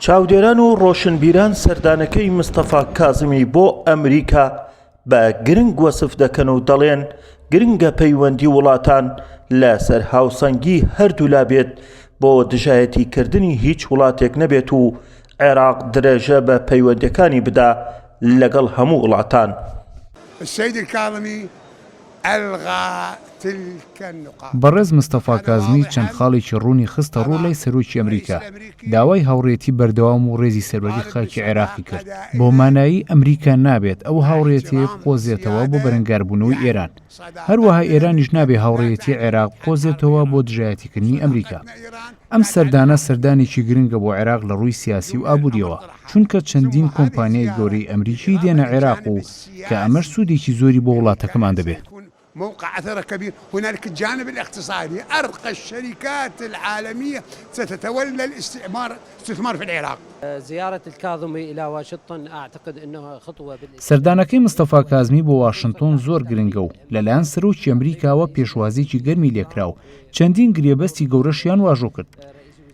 چاودێران و ڕۆشنبیران سەردانەکەی مستەفا کازمی بۆ ئەمریکا بە گرنگ وەسف دەکەن و دەڵێن گرنگە پەیوەندی وڵاتان لەسەر هاوسەنگی هەردوولا بێت بۆ دژایەتیکردنی هیچ وڵاتێک نەبێت و عێراق درێژە بە پەیوەندیەکانی بدا لەگەڵ هەموو وڵاتان. السید الکاظمی الغی تلک النقاط. بەڕێز مستەفا کازمی چەند خاڵێکی ڕوونی خستە ڕوو لای سەرۆکی ئەمریکا، داوای هاوڕێیەتی بەردەوام و ڕێزی سەروەری خاکی عێراقی کرد، بەو مانایەی ئەمریکا نابێت ئەو هاوڕێیەتییە بقۆزێتەوە بۆ بەرەنگاربوونەوەی ئێران، هەروەها ئێرانیش نابێ هاوڕێیەتی عێراق بقۆزێتەوە بۆ دژایەتیکردنی ئەمریکا. ئەم سەردانە سەردانێکی گرنگە بۆ عێراق لە ڕووی سیاسی و ئابوورییەوە، چونکە چەندین کۆمپانیای گەورەی ئەمریکی دێنە عێراق و کە ئەمەش سوودێکی زۆری بۆ وڵاتەکەمان دەبێ. موقع اثر کبیر هنالک الجانب الاقتصادی ارقی الشرکات العالمیە ستتولی الاستعمار استثمار فی العراق. زیارة الکاظمی الی واشنطن اعتقد انها خطوە بالاتجاه. سەردانەکەی مستەفا کازمی بۆ واشنتۆن زۆر گرنگە و لەلایەن سەرۆکی ئەمریکاوە پێشوازییەکی گەرمی لێکرا و چەندین گرێبەستی گەورەشیان واژۆ کرد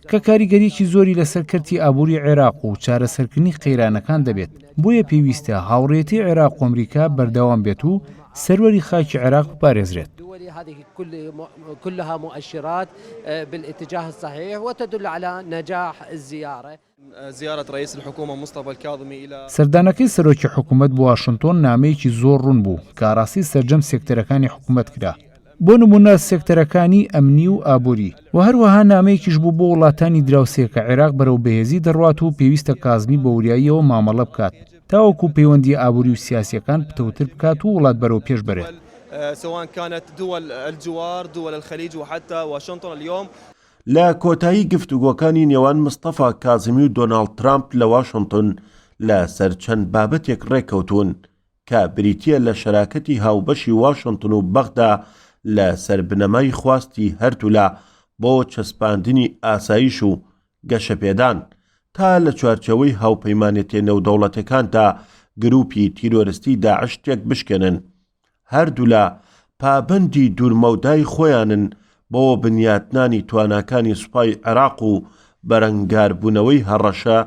کە کاریگەریی زۆری لەسەر کەرتی ئابووری عێراق و چارەسەرکردنی قەیرانەکان دەبێت، بۆیە پێویستە هاوڕێیەتی عێراق و ئەمریکا بەردەوام بێت و سەروەری خاکی عێراق بپارێزرێت. سەردانەکەی سەرۆکی حکومەت بۆ واشنتۆن نامەیەکی زۆر ڕوون بوو کە ئاراستەی سەرجەم سێکتەرەکانی حکومەت کرا، بۆ نموونە سێکتەرەکانی ئەمنی و ئابووری، و هەروەها نامەیەکیش بوو بۆ وڵاتانی دراوسێ کە عێراق بەرەو بەهێزی دەڕوات و پێویستە کازمی بە وریاییەوە مامەڵە بکات تاوەکو پەیوەندییە ئابووری و سیاسییەکان پتەوتر بکات و وڵات بەرەو پێش بەرێت. لە کۆتایی گفتوگۆکانی نێوان مستەفا کازمی و دۆناڵد ترامپ لە واشنتن لە سەر چەند بابەتێک ڕێککەوتوون کە بریتییە لە شەراکەتی هاوبەشی واشنتن و بەغدا لە سەر بنەمای خواستی هەردوولا بۆ چەسپاندنی ئاسایش و گەشەپێدان تا لە چوارچێوەی هاوپەیمانێتیە نێودەوڵەتیەکاندا گروپی تیرۆرستی داعش تێکبشکێنن. هەردوولا پابەندی دوورمەودای خۆیانن بۆ بنیاتنانی تواناکانی سوپای عێراق و بەرەنگاربوونەوەی هەڕەشە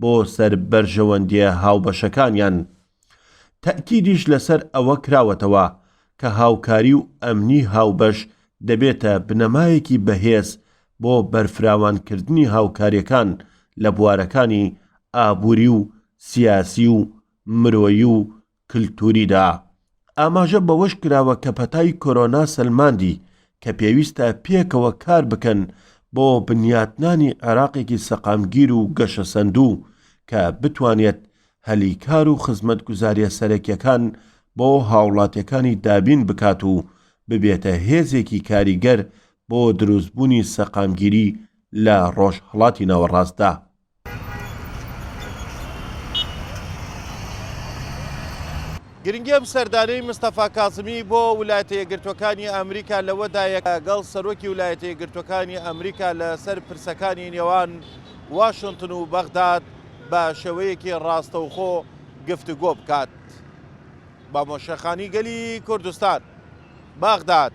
بۆ سەر بەرژەوەندییە هاوبەشەکانیان. تەئکیدیش لەسەر ئەوە کراوەتەوە کە هاوکاری و ئەمنی هاوبەش دەبێتە بنەمایەکی بەهێز بۆ بەرفراوانکردنی هاوکارییەکان لە بوارەکانی ئابووری و سیاسی و مرۆیی و کلتوریدا. ئاماژە بەوەش کراوە کە پەتای کۆرۆنا سەلماندی کە پێویستە پێکەوە کار بکەن بۆ بنیاتنانی عێراقێکی سەقامگیر و گەشەسەندوو کە بتوانێت هەلی کار و خزمەتگوزارییە سەرەکیەکان بۆ هاوڵاتیەکانی دابین بکات و ببێتە هێزێکی کاریگەر بۆ دروستبوونی سەقامگیری لە ڕۆژهەڵاتی ناوەڕاستدا. گرنگی ئەم سەردانەی مستەفا کازمی بۆ ولایەتە یەکگرتووەکانی ئەمریکا لەوەدایە کە گەڵ سەرۆکی ولایەتە یەکگرتووەکانی ئەمریکا لەسەر پرسەکانی نێوان واشنتن و بەغداد بە شێوەیەکی ڕاستەوخۆ گفتوگۆ بکات. بامۆ شێخانی گەلی کوردستان، بەغداد.